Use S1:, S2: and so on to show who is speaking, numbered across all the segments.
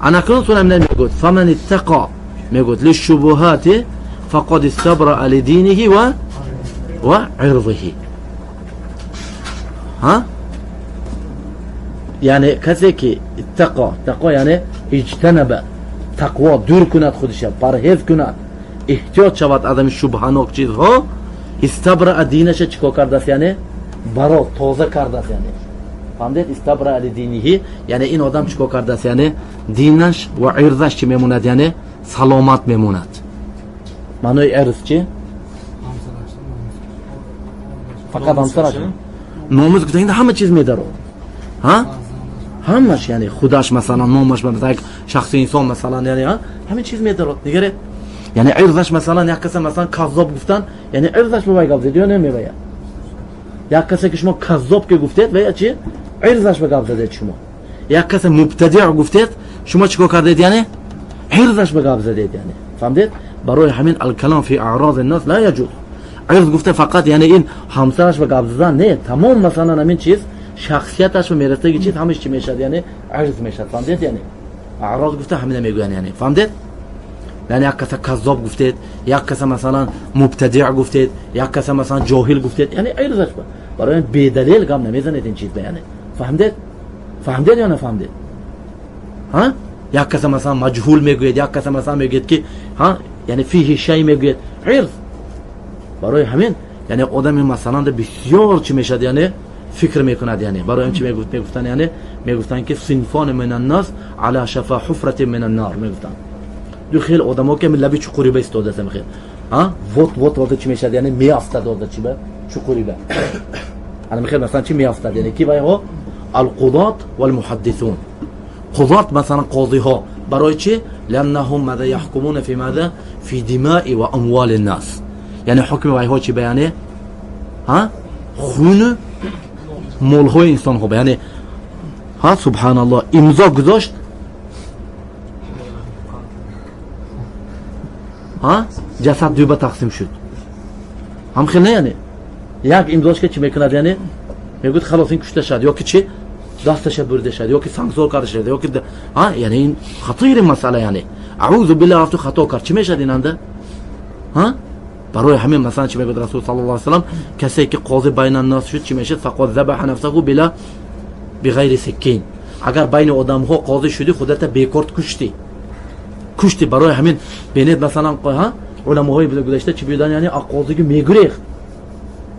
S1: Анакнун сунам мегӯяд фаман иттақа мегӯяд лишшубуҳати фақад истабраа лидиниҳи ва ирзиҳи. Ҳа? Яъне касе ки иттақа, тақо яъне иҷтанаба, тақво дур кунад худша, парҳез кунад, эҳтиёт шавад аз ҳамин шубҳанок чизҳо, истабраа динаша чӣ кор кардааст? Яъне баро тоза кардааст, яъне фаҳмидед? Истабраа лидиниҳи, яъне ин одам чӣ кор кардааст? Яъне динаш ва ирзаш чӣ мемонад? Яъне саломат мемонад. Маънои ирз чӣ? Фақат ҳамсараш номус гуфтагинда ҳама чиз медарод. Ҳа? Ҳамаш, яъне худаш масалан номаш, як шахси инсон масалан, яъне ҳамин чиз медарод. Нигаред, яъне ирзаш масалан як каса масалан каззоб гуфтан, яъне ирзаш ба вай гап зад ё намевая? Як касе ки шумо каззоб ки гуфтед, вая чи? Ирзаш ба гап задед шумо. Як касе мубтадиъ гуфтед, шумо чӣ кор кардед? Яъне ирзаш ба гап задед, яъне фаҳмидед? Барои ҳамин алкалом фи аърози ннас ла яҷуз. Ирз гуфта фақат яъне ин ҳамсараш ба гап задан не, тамом масалан ҳамин чиз шахсияташ ба мерасаги чиз ҳамаш чӣ мешавад? Яъне ирз мешавад. Фаҳмидед? Яъне аъроз гуфта ҳамина мегӯянд, яъне фаҳмидед? Яъне як каса каззоб гуфтед, як каса масалан мубтадиъ гуфтед, як каса масалан ҷоҳил гуфтед, яъне ирзаш барои бедалел гап намезанед ин чиз ба, яъне фаҳмидед? Фаҳмидед ё нафаҳмидед? Ҳа? Як каса масалан маҷҳул мегӯяд, як каса масалан мегӯяд ки ҳа, яъне фиҳи шай мегӯяд, ирз. Барои ҳамин яъне одами масалан бисёр чӣ мешавад, яъне фикр мекунад, яъне барои ҳам чӣ мегуфтанд? Яъне мегуфтанд ки синфон мин аннас ала шафа ҳуфрати мин аннар мегуфтанд. Ду хел одамо ки лаби чуқуриба истодаст, хел вот вот вот чӣ мешавад, яъне меафтад ода чӣ ба чуқуриба. Ана мехел масалан чӣ меафтад, яъне ки вайҳо алқудот валмуҳаддисун. Қудот масалан қозиҳо барои чӣ? Лианнаҳум мада яҳкумуна фи мада фи димаи ва амвали ннас, яъне ҳукми вайҳо чӣ ба, яъне ҳа хуну молҳои инсонҳо ба, яъне ҳа субҳаналлоҳ имзо гузошт, ҳа ҷасад дуба тақсим шуд. Ҳам хел не, яъне як имзош ки чӣ мекунад, яъне мегӯяд халос ин кушта шавад, ё ки чӣ дасташа бурида шавад, ё ки сангсор карда шавад, ё ки ҳа, яъне ин хатири масъала, яъне аузу биллаҳ рафту хато кард, чӣ мешавад инанда? Ҳа, барои ҳамин масалан чӣ мегӯяд расул саллаллоҳу алайҳи васаллам? Касе ки қози байна ннас шуд, чӣ мешавад? Фақад забаҳа нафсаҳу била биғайри сиккин. Агар байни одамҳо қозӣ шудӣ, худата бекорд куштӣ, куштӣ. Барои ҳамин бинед масалан ҳа уламоҳои гузашта чӣ буданд? Яъне аз қозигӣ мегурехт,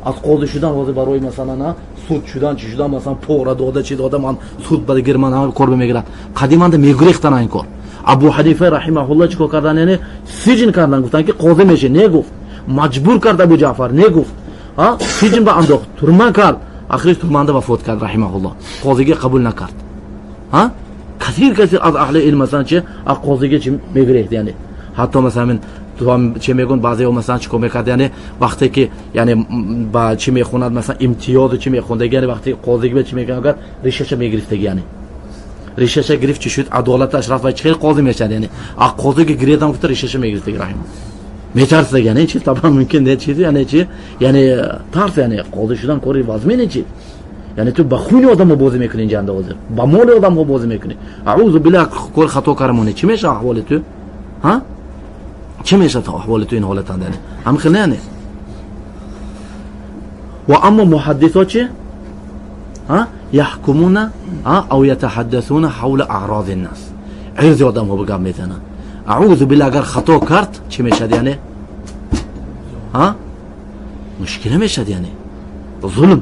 S1: аз қозӣ шудан ҳозир барои масалан суд шудан чӣ шудан, масалан пора дода чӣ дода, ман суд багир, ман ҳама кор мегирад. Қадиманда мегурехтан ин кор. Абу Ҳанифа раҳимаҳуллоҳ чӣ кор кардан? Яъне сиҷн кардан, гуфтанд ки қозӣ меши, не гуфт, маҷбур кард Абу Ҷаъфар, не гуфт, сиҷн ба андохт, турма кард, ахириш турманда вафот кард раҳимаҳуллоҳ, қозигӣ қабул накард. Ҳа, касир касир аз аҳли илм масалан чи аз қозигӣ чи мегирехт, яъне ҳатто масалан чӣ мегӯянд баъзеҳо масалан чӣ кор мекард, яъне вақте ки яъне ба чӣ мехонад, масалан имтиёзу чӣ мехондаги, яъне вақте қозигӣ ба чӣ мекард, ришаша мегирифтаги, яъне ришаша гирифт, чӣ шуд? Адолаташ рафт, ва чӣ хел қозӣ мешавад? Яъне аз қозиги гирезам гуфта ришаша мегирифтаги раҳим метарсидаги, яъне чиз табан мумкин не чизи, яъне чи, яъне тарс, яъне қозӣ шудан кори вазмине чиз, яъне ту ба хуни одамҳо бозӣ мекунӣ, инҷанда ҳозир ба моли одамҳо бозӣ мекунӣ, аузу биллаҳ кори хато карамоне, чӣ мешавад аҳволи ту? Ҳа, чӣ мешавад аҳволи ту ин ҳолатанда? Яъне ҳам хел не, яъне ва аммо муҳаддисо чӣ? Ҳа, яҳкумуна ав ятаҳаддасуна ҳавла аърози ннас, ирзи одамҳо ба гап мезананд. Аузу биллаҳ агар хато кард, чӣ мешавад? Яъне ҳа мушкила мешавад, яъне зулм,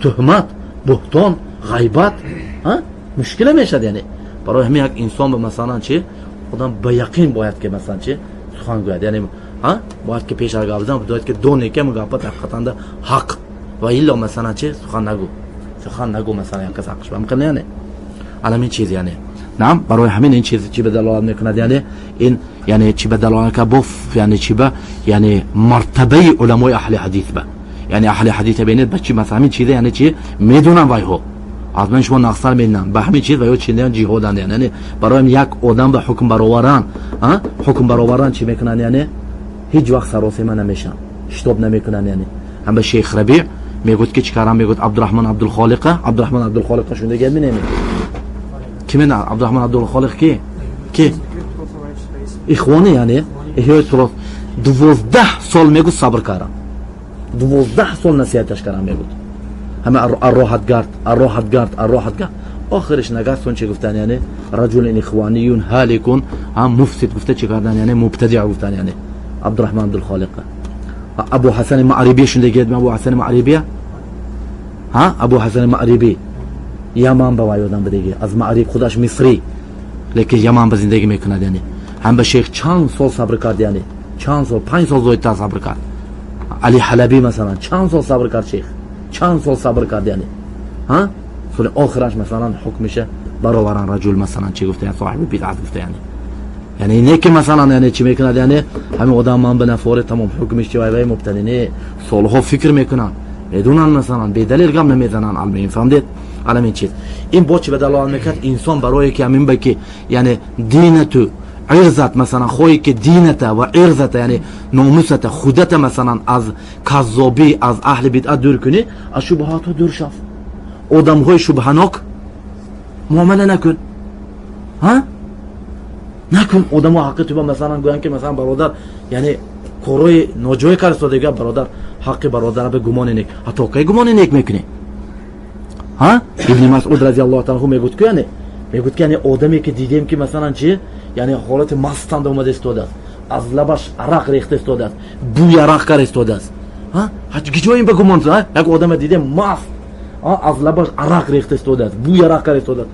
S1: туҳмат, буҳтон, ғайбат, ҳа мушкила мешавад. Яъне барои ҳамин як инсон ба масалан чи одам ба яқин бояд ки масалан чи сухан гӯяд, яъне ҳа бояд ки пеш аз гап задан бояд ки доне ки ҳамин гапа ҳақиқатанда ҳақ ва илло масалан чи сухан нагӯ, сухан нагӯ, масалан як кас ҳаққаш ба ҳамин, яъне алам ин чиз, яъне наам барои ҳамин ин чиз чӣ ба далолат мекунад? Яъне ин яъне чӣ ба далолат кард боф, яъне чӣ ба яъне мартабаи уламои аҳли ҳадис ба, яъне аҳли ҳадис бинед ба чӣ масалан ҳамин чиза, яъне чӣ медонанд вайҳо аз ман шумо нақсар мединанд ба ҳамин чиз ва ё чӣ ҷиҳоданд, яъне барои як одам ба ҳукм бароваран, ҳукм бароваран чӣ мекунанд? Яъне ҳеҷ вақт саросема намешаванд, шитоб намекунанд. Яъне ҳам ба шейх Рабиъ мегӯяд ки чӣ кардам? Мегӯяд Абдурраҳмон Абдулхолиқа, Абдурраҳмон Абдулхолиқа шунда гап менемед? Кимен Абдурраҳмон Абдулхолиқ ки? Ки ихвони, яъне эҳёи турос 12 сол мегӯ сабр кардам, 12 сол насиҳаташ кардам, мегӯд ҳама арроҳат гард, арроҳат гард, арроҳат гард. Охириш нагастон чӣ гуфтан, яъне раҷулин ихваниюн ҳаликун ҳам муфсид гуфта чӣ кардан, яъне мубтадиъ гуфтан, яъне Абдурахман Абдулхолиқ. Абу Ҳасани Маърибӣ шундагият? Абу Ҳасани Маърибия, ҳа, Абу Ҳасани Маърибӣ Яман ба вай одам бидеги, аз Маъриб, худаш мисрӣ, лекин Яман ба зиндагӣ мекунад. Яъне ҳам ба шейх чанд сол сабр кард, яъне чанд сол, 5 сол зоидтар сабр кард. Али Ҳалабӣ масалан чанд сол сабр кард, шейх чанд сол сабр кард, яъне ҳа, соли охираш масалан ҳукмиша бароваран, раҷул масалан чӣ гуфта, соҳиби бидъат гуфта. Яъне не ки масалан яъне чӣ мекунад, яъне ҳамин одам ман ба нафоре тамом ҳукмиш чи вай мубтади не, солҳо фикр мекунанд, медонанд, масалан бедалил гап намезананд. Алмин фаҳмдед? Аламин чиз ин бо чӣ ба далолат мекард? Инсон барое ки ҳамин ба ки яъне динату ирзат, масалан хоҳӣ ки дината ва ирзата, яъне номусата, худата масалан аз каззобӣ, аз аҳли бидъат дур кунӣ, аз шубҳатҳо дур шав, одамҳои шубҳанок муомала накун, ҳа накун. Одамо ҳаққи туба масалан гӯянд ки масалан бародар яъне корҳои ноҷоӣ кард, бародар ҳаққи бародара ба гумони нек, ҳатто кай гумони нек мекунӣ? Ҳа, Ибни Масъуд разиаллоҳу таала анҳу мегӯд ки яъне мегӯд ки яъне одаме ки дидем ки масалан чи яъне ҳолати мастанда омада истодааст, аз лабаш арақ рехта истодааст, бӯи арақ кара истодааст, ҳа, ин ба гумон як одаме дидем маст, аз лабаш арақ рехта истодааст, бӯи арақ кара истодааст,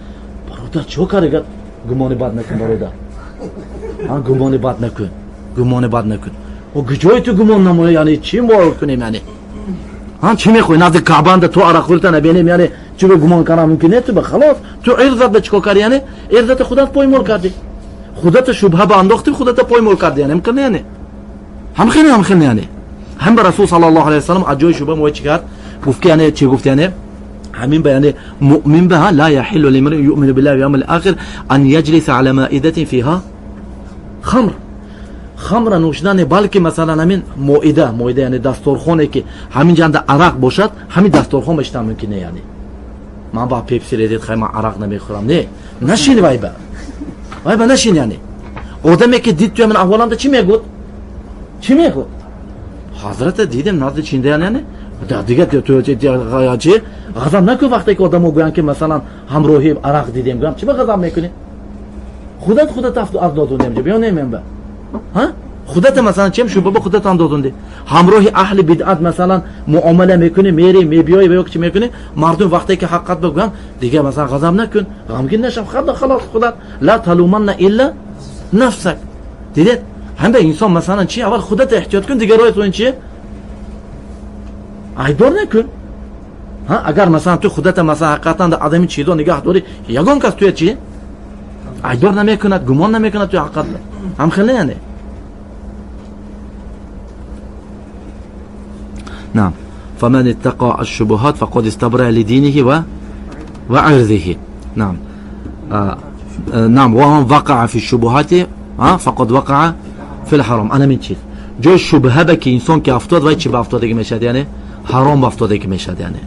S1: бародар чико кард? Гумони бад накун, бародар, гумони бад накун, гумони бад накун. Гиҷои ту гумон намоя, яъне чӣ мо кунем, яъне ҳа, чӣ мехоҳӣ? Назди Каъбанда ту арақхӯрита набинем, яъне чӣ ба гумон кардан мумкин не? Ту ба халос, ту ирзат ба чикор кардӣ? Яъне ирзати худат поймол кардӣ, худата шубҳа ба андохтӣ, худата поймол кардӣ, яъне ҳамхел, яъне ҳамхел, ҳамхел. Яъне ҳам ба Расул саллаллоҳу алайҳи васаллам аз ҷои шубҳа мо чӣ кард? Гуфт ки яъне чӣ гуфт? Яъне ҳамин ба яъне муъмин ба ла яҳиллу лимриин юъмину биллаҳи вал явмил охир ан яҷлиса ала маидатин фиҳа хамр. Хамра нӯшидане, балки масалан ҳамин моида, моида яъне дасторхоне ки ҳамин ҷанда арақ бошад, ҳамин дасторхон бешитан мумкин не. Яъне ман ба пепси редед, хай, ман арақ намехӯрам, не, нашин, вайба нашин. Яъне одаме ки дид ту ҳамин аҳволанда чӣ мегӯд? Чӣ мегӯд? Ҳазрата дидем назди чинда, яъне дига чи ғазаб накун. Вақте ки одамо гӯянд ки масалан ҳамроҳи арақ дидем, гӯям, чӣ ба ғазаб мекунӣ? Худат худат аз додундем ҷо биё немем ба ҳа, худата масалан чем шубҳа ба худат андозунди, ҳамроҳи аҳли бидъат масалан муомала мекунӣ, мери, мебиёӣ ва ё чӣ мекунӣ. Мардум вақте ки ҳақиқат бигӯянд, дига масалан ғазаб накун, ғамгин нашав, халос, худат ла талуманна илла нафсак. Дидед, ҳама инсон масалан чи аввал худата эҳтиёт кун, дигарои ту ин чи айбдор накун. Ҳа, агар масалан ту худата масалан ҳақиқатан адами чизо нигаҳ дорӣ, ягон кас туя чи айбдор намекунад, гумон намекунад туя ҳақиқат ҳамхел не. Яъне نعم، فمن اتقى الشبهات فقد استبرأ لدينه وعرضه. نعم، نعم، ومن وقع في الشبهات فقد وقع في الحرام. انا من چیز جای شبهه به که انسان که افتاد وای چی به افتادگی میشد؟ یعنی حرام به افتادگی میشد. یعنی